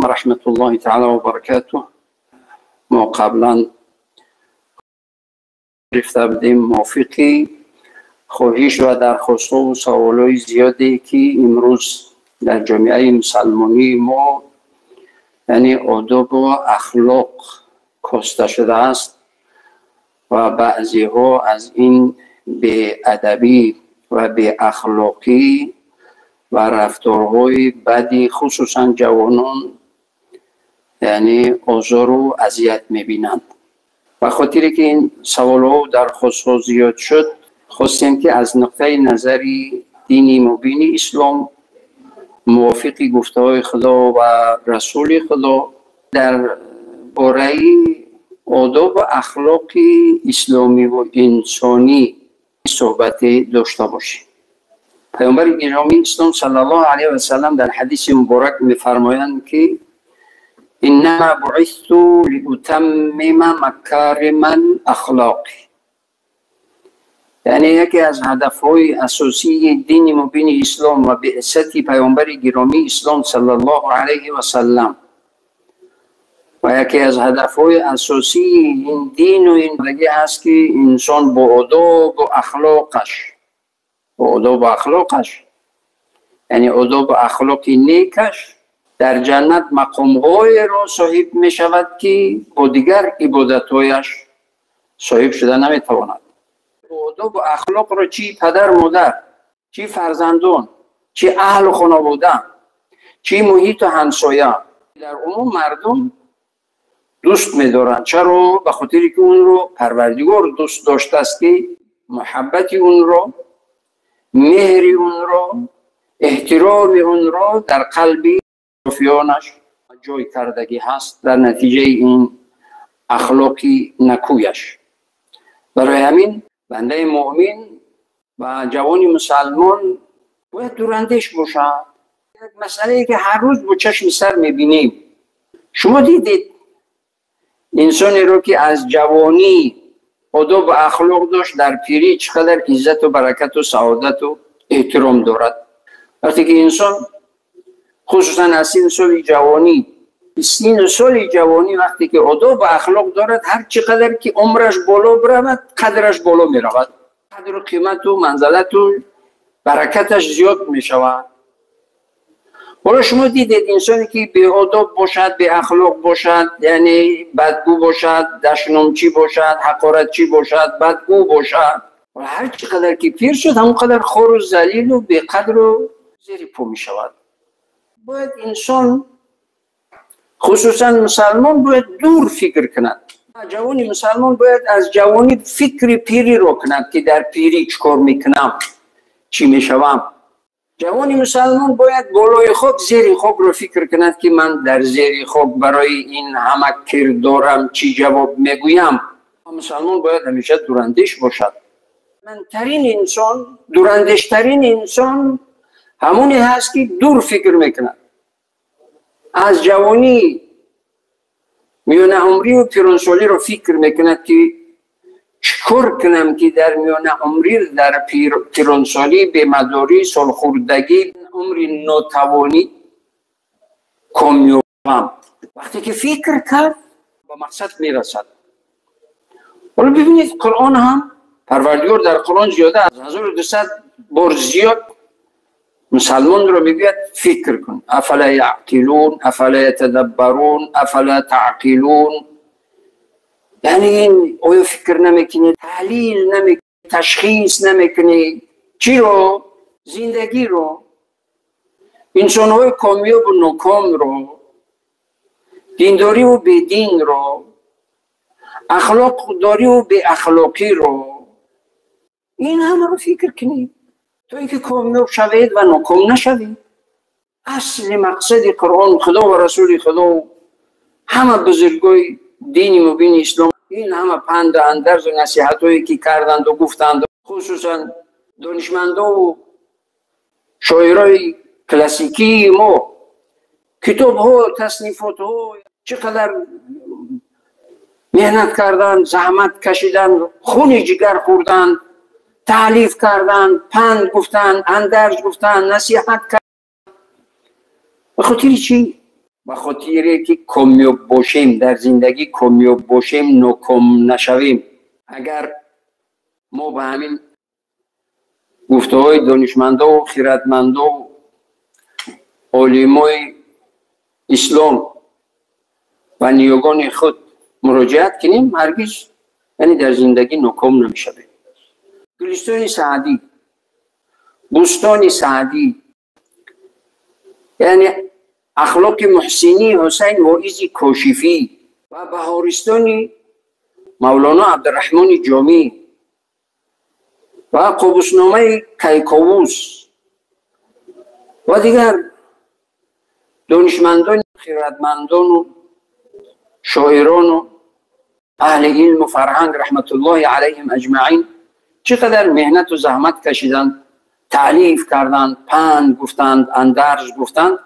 ورحمة الله تعالى وبركاته. ما قبلا گرفته بودیم موافقی خواهش و درخواست و سوالای زیادی که امروز در جامعه مسلمانی ما یعنی آداب و اخلاق کاسته شده است و بعضی ها از این بی‌ادبی و بی اخلاقی و رفتارهای بدی خصوصا جوانان یعنی آزار و اذیت میبینند. و خاطری که این سوال‌ها و درخواست‌ها زیاد شد، خواستیم که از نقطه نظر دینی مبین اسلام موافق گفته‌های خدا و رسول خدا در باره آداب و اخلاق اسلامی و انسانی صحبت داشته باشیم. پیامبر گرامی اسلام صلی الله علیه و سلم در حدیث مبارک می‌فرمایند که انما بعثت لاتمم مکارم الاخلاق، یعنی یکی از هدف‌های اساسی دین مبین اسلام و بعثت پیامبر گرامی اسلام صلی الله علیه و سلم و یکی از هدف‌های اساسی این دین و این زندگی هست که انسان با آداب و اخلاقش، با آداب و اخلاقش یعنی آداب و اخلاق نیکش در جنت مقام‌های را صاحب می‌شود که با دیگر عبادت‌هایش صاحب شده نمی‌تواند. آداب و اخلاق را چی پدر مادر، چی فرزندان، چی اهل و خانواده، چی محیط و همسایه، در عموم مردم دوست می‌دارند. چرا؟ به خاطر که اون رو پروردگار دوست داشته است که محبت اون رو، مهر اون رو، احترام اون رو در قلب اطرافیانش جای کردگی هست، در نتیجه این اخلاق نکویش. برای همین بنده مؤمن و جوان مسلمان باید دوراندیش باشد. یک مسئله ای که هر روز با چشم سر میبینیم. شما دیدید انسانی رو که از جوانی آداب و اخلاق داشت، در پیری چقدر عزت و برکت و سعادت و احترام دارد. وقتی که انسان خصوصا از سن سال جوانی، سن سال جوانی وقتی که آداب و اخلاق دارد، هر چقدر که عمرش بالا برود قدرش بالا می رود، قدر و قیمت و منزلت و برکتش زیاد می شود. حالا شما دیدید انسانی که بی آداب باشد، بی اخلاق باشد، یعنی بدگو باشد، دشنامچی باشد، حقارتچی باشد، بدگو باشد، هر چقدر که پیر شد همونقدر خار و ذلیل و بی قدر و زیر پا می شود. باید انسان خصوصا مسلمان باید دور فکر کند. جوانی مسلمان باید از جوانی فکر پیری رو کند که در پیری چکار میکنم، چی میشوم. جوانی مسلمان باید بالای خاک زیر خاک رو فکر کند که من در زیر خاک برای این همه کردارم چی جواب میگویم. مسلمان باید همیشه دوراندیش باشد. من ترین انسان، دوراندیشترین انسان همونی هست که دور فکر میکند. از جوانی میانه عمری و پیرانسالی رو فکر میکند که چکار کنم که در میانه عمری، در پیرانسالی، بیمداری، سالخوردگی، عمر ناتوانی کامیابم. وقتی که فکر کرد به مقصد میرسد. حالا ببینید قرآن هم، پروردگار در قرآن زیاده از 1200 بار زیاد مسلمان رو میگوید فکر کن. افلا یعقلون، افلا یتدبرون، افلا تعقلون. یعنی این آیا فکر نمیکنی، تحلیل نمیکنی، تشخیص نمیکنی چی رو؟ زندگی رو، انسانهای کامیاب و ناکام رو، دینداری و بیدین رو، اخلاق داری و بی اخلاقی رو، این همه رو فکر کنید تا اینکه کامیاب شوید و ناکام نشوید. اصل مقصد قرآن، خدا و رسول خدا، همه بزرگای دین مبین اسلام، این همه پند و اندرز و نصیحت هایی که کردند و گفتند، خصوصا دانشمندا و شاعرای کلاسیکی ما، کتاب ها، تصنیفات ها، چقدر مهنت کردند، زحمت کشیدند، خون جگر خوردند، تالیف کردند، پند گفتند، اندرز گفتند، نصیحت کردند. به خاطر چی؟ به خاطر که کامیاب باشیم در زندگی، کامیاب باشیم، ناکام نشویم. اگر ما به همین گفته های دانشمندا و خیرتمندا و عالمای اسلام و نیاگان خود مراجعت کنیم، هرگز یعنی در زندگی ناکام نمیشویم. گلستان سعدی، بوستان سعدی، یعنی اخلاق محسنی حسین واعظ کاشفی و بهارستان مولانا عبدالرحمن جامی و قابوسنامه کیکاووس و دیگر دانشمندان، خیرتمندان و شاعران و اهل علم و فرهنگ رحمت الله علیهم اجمعین چقدر محنت و زحمت کشیدند، تألیف کردند، پند گفتند، اندرز گفتند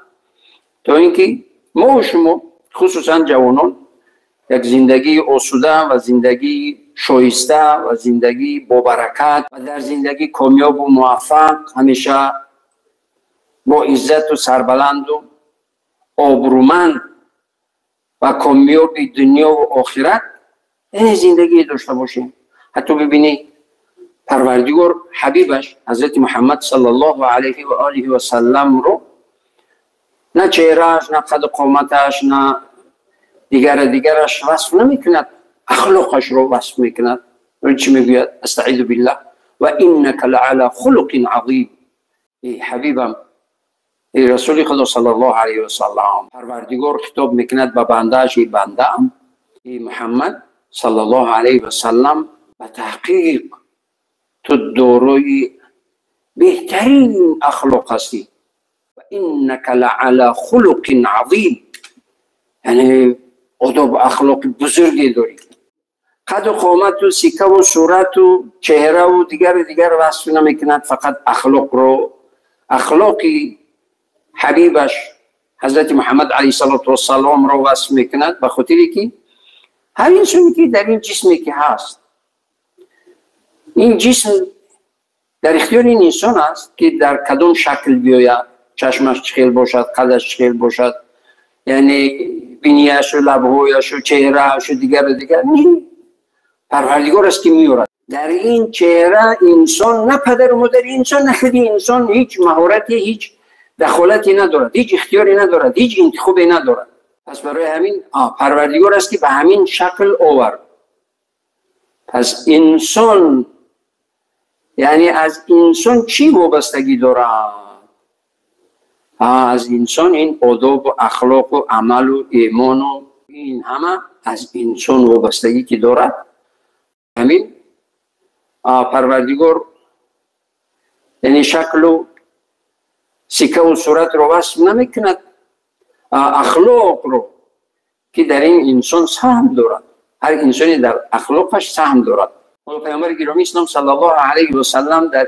تا اینکه ما و شما خصوصا جوانان یک زندگی آسوده و زندگی شایسته و زندگی با برکت و در زندگی کامیاب و موفق، همیشه با عزت و سربلند و آبرومند و کامیاب دنیا و آخرت این زندگی داشته باشیم. حتی ببینی پروردگار حبیبش حضرت محمد صلی الله علیه و آله و سلم رو نه چهرهش، نه قد قامتش، نه دیگرش وصف نمیکند، اخلاقش رو وصف میکند. چی میگوید؟ استعیذ بالله و انک لعلی خلق عظیم. ای حبیبم، ای رسول خدا صلی الله علیه و سلم، پروردگار خطاب میکند به بندهش، ای بنده‌ام، ای محمد صلی الله علیه و سلم، به تحقیق تو دارای بهترین اخلاق هستی. و انک لعلی خلق عظیم، یعنی آداب و اخلاق بزرگی داری. قد و قامت و سیکه و صورت و چهره و دیگر وصف نمیکند، فقط اخلاق رو، اخلاقی حبیبش حضرت محمد علیه الصلاة والسلام رو وصف میکند. به خاطری که هر انسانی که در این جسمی که هست، این جسم در اختیار این انسان است که در کدام شکل بیاید، چشمش چخیل باشد، قدش چخیل باشد، یعنی بینیش و لبهایش و چهرهش و دیگر. نه، پروردگار است که میورد در این چهره انسان، نه پدر و مادر انسان، نه خودی انسان هیچ مهارتی، هیچ دخالتی ندارد، هیچ اختیاری ندارد، هیچ انتخابی ندارد. پس برای همین پروردگار است که به همین شکل آورد. پس انسان، یعنی از انسان چی وابستگی دارد؟ از انسان این آداب و اخلاق و عمل و ایمان و این همه از انسان وابستگی که دارد. همین پروردگار یعنی شکل و سکه و صورت رو وصف نمیکند، اخلاق رو که در این انسان سهم دارد. هر انسانی در اخلاقش سهم دارد. پیامبر گرامی اسلام صلی الله علیه و سلم در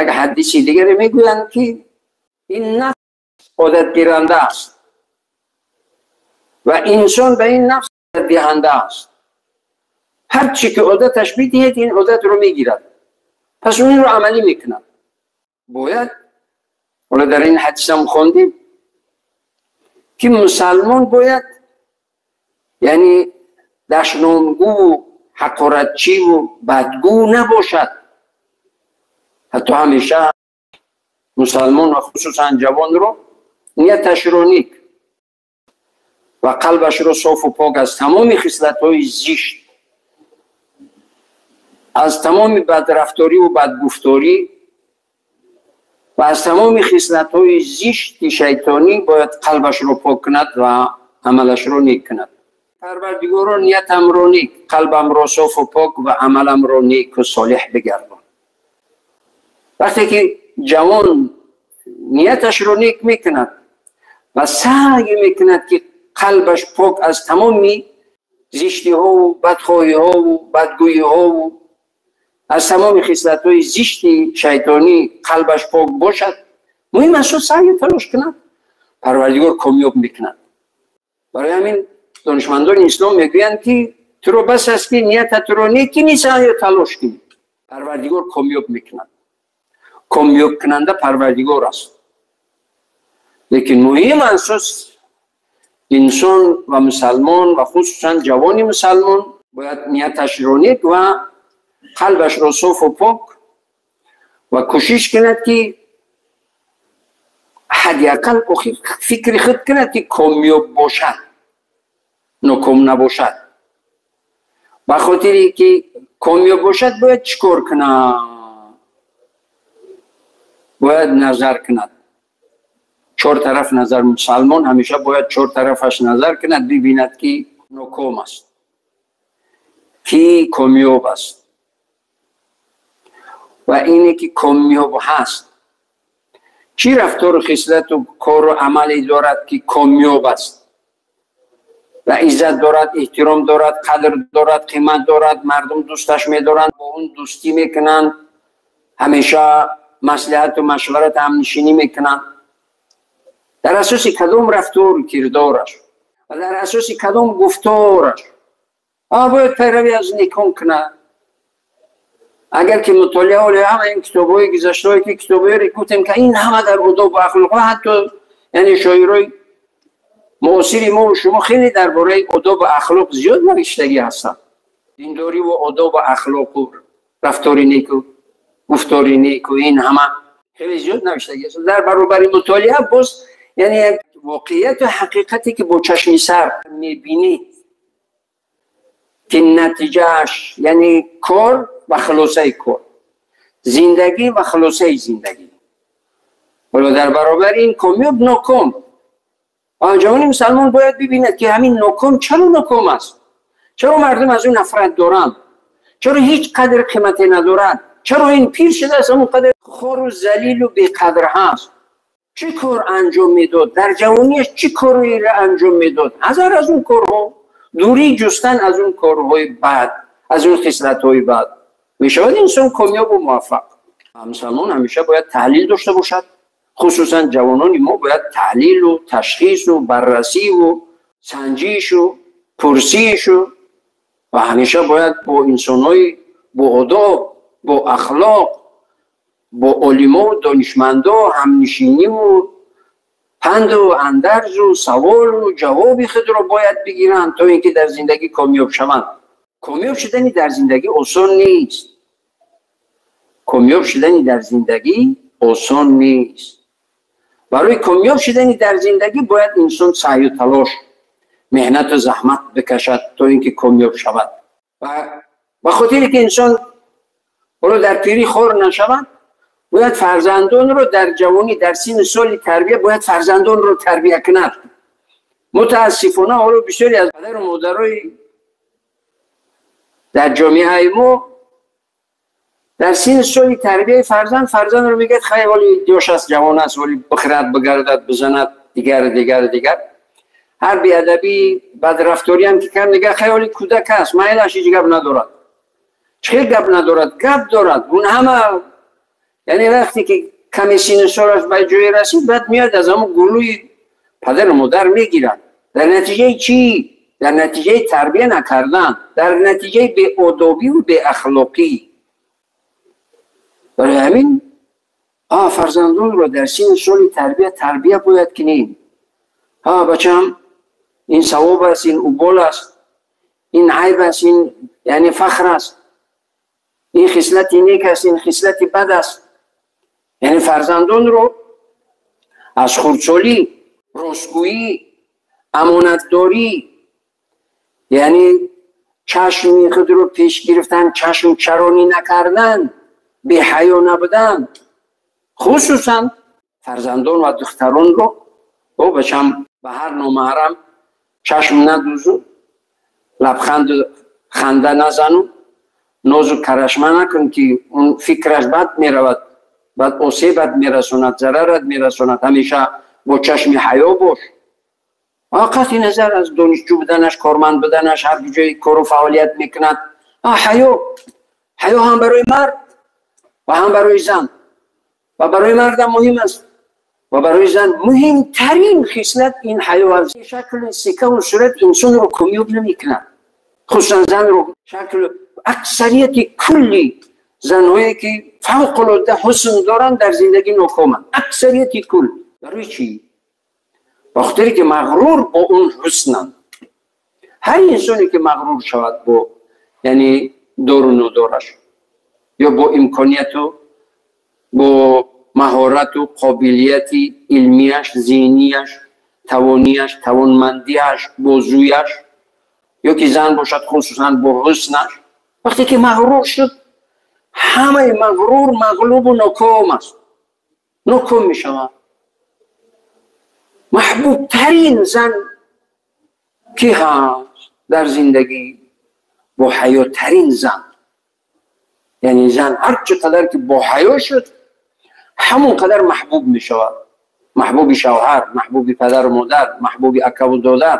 یک حدیث دیگر میگویند که این نفس عادت گیرنده است و انسان به این نفس عادت دهنده است. هر چی که عادتش بدهید این عادت رو میگیرد، پس اون رو عملی میکند. باید حالا در این حدیث هم خواندیم که مسلمان باید یعنی دشنامگو و حقارتچی و بدگو نباشد. حتی همیشه مسلمان و خصوصا جوان رو نیتش رو نیک و قلبش رو صاف و پاک از تمام خصلت‌های زشت، از تمام بدرفتاری و بدگفتاری و از تمام خصلت‌های زشت شیطانی باید قلبش رو پاک کند و عملش رو نیک کند. پروردگارا نیتم رو نیک، قلبم رو صاف و پاک و عملم رو نیک و صالح بگردان. وقتی که جوان نیتش رو نیک میکند و سعی میکند که قلبش پاک از تمامی زشتی ها و بدخواهی ها و بدگویی ها و از تمام خصلت های زشتی شیطانی قلبش پاک باشد، مهم است سعی تلاش کند، پروردگار کامیاب میکند. برای همین دانشمندان اسلام میگویند که تو رو بس است که نیتت رو نیک کنی، سعی تلاش کنی، پروردگار کامیاب میکند. کامیاب کننده پروردگار است. لیکن مهم اساس انسان و مسلمان و خصوصا جوان مسلمان باید نیتش رو نیک و قلبش رو صاف و پاک و کوشش کند که حداقل فکر خود کند که کامیاب باشد، ناکام نباشد. به خاطری که کامیاب باشد باید چیکار کند؟ باید نظر کند، چهار طرف نظر. مسلمان همیشه باید چهار طرفش نظر کند، ببیند که ناکام است، کی کامیاب است. و اینی که کامیاب هست چی رفتار و خصلت و کار و عملی دارد که کامیاب است و عزت دارد، احترام دارد، قدر دارد، قیمت دارد، مردم دوستش میدارند، با اون دوستی میکنند، همیشه مصلحت و مشورت همنشینی میکنند. در اساس کدام رفتار و کردارش و در اساس کدام گفتارش باید پیروی از نیکان کند. اگر که مطالعه حالی همه این کتاب‌های گذشته که کتاب‌های رو گفتیم که این همه در آداب و اخلاق، حتی یعنی شاعرای معاصر ما و شما خیلی درباره آداب و اخلاق زیاد نوشتگی هستند. دینداری و آداب و اخلاق و رفتار نیک و گفتار نیک و این همه خیلی زیاد نوشتگی هست. در برابر مطالعه باز یعنی یک واقعیت و حقیقتی که با چشم سر می‌بینی که نتیجهش یعنی کار و خلاصه کار، زندگی و خلاصه زندگی. ولی در برابر این کامیاب ناکام، جوان مسلمان باید ببیند که همین ناکام چرا ناکام است، چرا مردم از اون نفرت دارند، چرا هیچ قدر قیمتی ندارد، چرا این پیر شده است همون قدر خار و ذلیل و بیقدر هست. چه کار انجام میداد در جوانیش، چه کاری را انجام میداد؟ هزار از اون کارها، دوری جستن از اون کارهای بد، از اون خصلت‌های بد، میشود انسان کامیاب و موفق. مسلمان همیشه باید تحلیل داشته باشد، خصوصا جوانان ما باید تحلیل و تشخیص و بررسی و سنجش و پرسش و همیشه باید با انسان‌های با آداب، با اخلاق، با علما و دانشمندا همنشینی و پند و اندرز و سوال و جواب خود را باید بگیرند تا اینکه در زندگی کامیاب شوند. کامیاب شدنی در زندگی آسان نیست. کامیاب شدنی در زندگی آسان نیست. برای کامیاب شدنی در زندگی باید انسان سعی و تلاش، مهنت و زحمت بکشد تا اینکه کامیاب شود. و به خاطر که انسان حالا در پیری خور نشود، باید فرزندان رو در جوانی، در سن سال تربیه، باید فرزندان رو تربیه کند. متاسفانه حالا بسیاری از پدر و مادرای در جامعه ما در سن سال تربیه فرزند، فرزند رو میگه خیلی ولی جوش است، جوان است، ولی بخرد، بگردد، بزند، دیگر دیگر دیگر. هر بی‌ادبی، بدرفتاری هم که کرد میگه خیلی ولی کودک است، مایلش هیچ گپ ندارد. چه گپ ندارد؟ گپ دارد. اون همه یعنی وقتی که کمی سن سالش به جای رسید، بعد میاد از همون گلوی پدر و مادر میگیرد. در نتیجه چی؟ در نتیجه تربیه نکردن، در نتیجه بی‌ادبی و بی‌اخلاقی. برای همین فرزندان رو در سن سال تربیه باید کنیم. بچم این ثواب است، این قبول است، این عیب است، این یعنی فخر است، این خصلت نیک است، این خصلت بد است. یعنی فرزندان رو از خردسالی، راستگویی، امانتداری، یعنی چشم خود رو پیش گرفتن، چشم چرانی نکردن، بی حیا نبودن، خصوصا فرزندان و دختران رو او بچم به هر نامحرم چشم ندوزو، لبخند خنده نزنو، ناز و کرشمه نکن که اون فکرش بد میرود، بعد آسیبت میرسوند، ضررت میرسوند. همیشه با چشم حیا باش. قطعی نظر از دانشجو بودنش، کارمند بودنش، هر جای کار و فعالیت میکند، حیا، حیا هم برای مرد و هم برای زن، و برای مرد هم مهم است و برای زن مهمترین خصلت این حیا است. شکل سکه و صورت انسان رو کامیاب نمیکند، خصوصا زن رو. شکل اکثریت کلی زنهایی که فوق العاده حسن دارن در زندگی ناکامند، اکثریت کل. برای چی؟ ба хотире ки мағрур бо он ҳуснанд. Ҳар инсоне ки мағрур шавад бо, яъне, дору надораш ё бо имконияту бо маҳорату қобилияти илмияш, зеҳнияш, тавонияш, тавонмандиаш, бозӯяш, ё ки зан бошад, хусусан бо ҳуснаш, вақте ки мағрур шуд, ҳамаи мағрур мағлубу ноком аст, ноком мешавад. Маҳбубтарин зан ки ҳаст дар зиндагӣ? Бо ҳаётарин зан. Яъне зан ҳар чӣ қадар ки бо ҳаё шуд, ҳамон қадар маҳбуб мешавад: маҳбуби шавҳар, маҳбуби падару модар, маҳбуби акаву додар,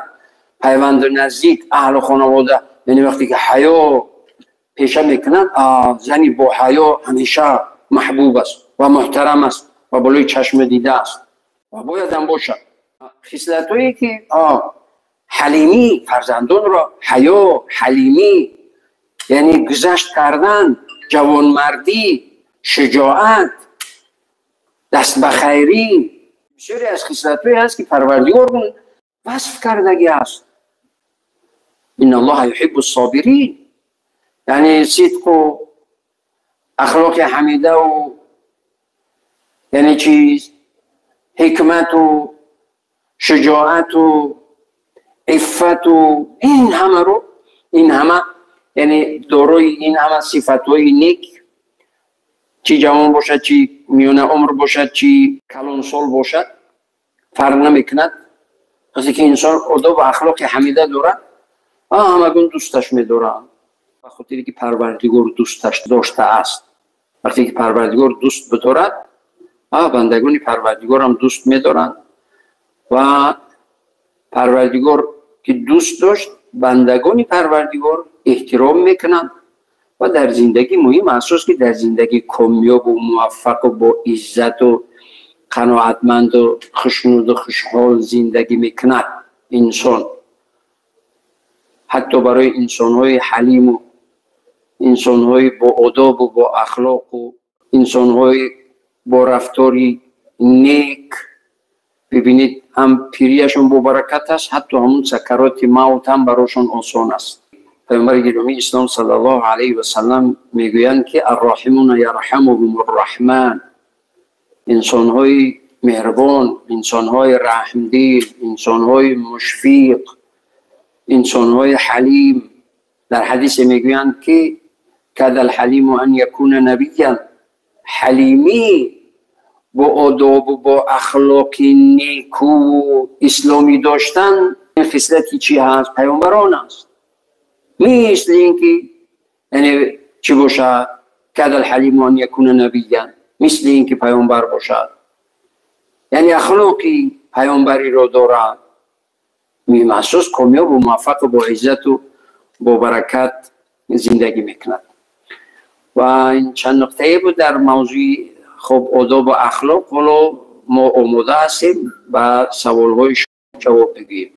пайванду наздик, аҳлу хонавода. Яъне вақте ки ҳаё пеша мекунад, зани бо ҳаё ҳамеша маҳбуб аст ва муҳтарам аст ва болои чашми дида аст ва боядам бошад. Хислатҳое ки ҳалимӣ, фарзандонро ҳаё, ҳалимӣ, яъне гузашт кардан, ҷавонмардӣ, шуҷоат, даст ба хайрӣ, бисёре аз хислатҳое ҳаст, ки Парвардигор васф кардагӣ аст: إن الله يحب الصابرين. Яъне сидқу ахлоқи ҳамидаву, яъне чиз, ҳикмату шуҷоату иффату, ин ҳамаро, ин ҳама, яъне дорои ин ҳама сифатҳои нек, чӣ ҷавон бошад, чӣ миёна умр бошад, чӣ калонсол бошад, фарқ намекунад. Вақте ки инсон одобу ахлоқи ҳамида дорад, ҳамагон дӯсташ медоранд, ба хотире ки Парвардигор дӯсташ доштааст. Вақте ки Парвардигор дӯст бидорад, бандагони Парвардигорам дӯст медоранд. Ва Парвардигор ки дӯст дошт, бандагони Парвардигор эҳтиром мекунанд. Ва дар зиндагӣ муҳим асос ки дар зиндагӣ комёбу муваффақу бо иззату қаноатманду хушнуду хушҳол зиндагӣ мекунад инсон. Ҳатто барои инсонҳои ҳалиму инсонҳои боодобу бо ахлоқу инсонҳои бо рафтори нек, бибинед, ҳам пирияшон бобаракат аст, ҳатто ҳамун сакароти мавт ҳам барошон осон аст. Паёмбари гиромии ислом صلى الله عليه وسلم мегӯянд, ки الراحمون يرحمهم الرحمن. Инсонҳои меҳрубон, инсонҳои раҳмдил, инсонҳои мушфиқ, инсонҳои ҳалим, дар ҳадисе мегӯянд, ки كاد الحليم أن يكون نبيا. Ҳалимӣ, бо одобу бо ахлоқи неку исломӣ доштан, ин хислати чӣ ҳаст? Паёмбарон аст. Мисли ин ки, яъне чӣ бошад? كاد الحليم أن يكون نبيا, мисли ин ки паёмбар бошад, яъне ахлоқи паёмбариро дорад. Махсус комёбу муваффақу бо иззату бо баракат зиндагӣ мекунад. Ва ин чанд нуқтае буд дар мавзӯи, хуб, одобу ахлоқ. Ҳоло мо омода ҳастем ба саволҳои шумо ҷавоб бигӯем.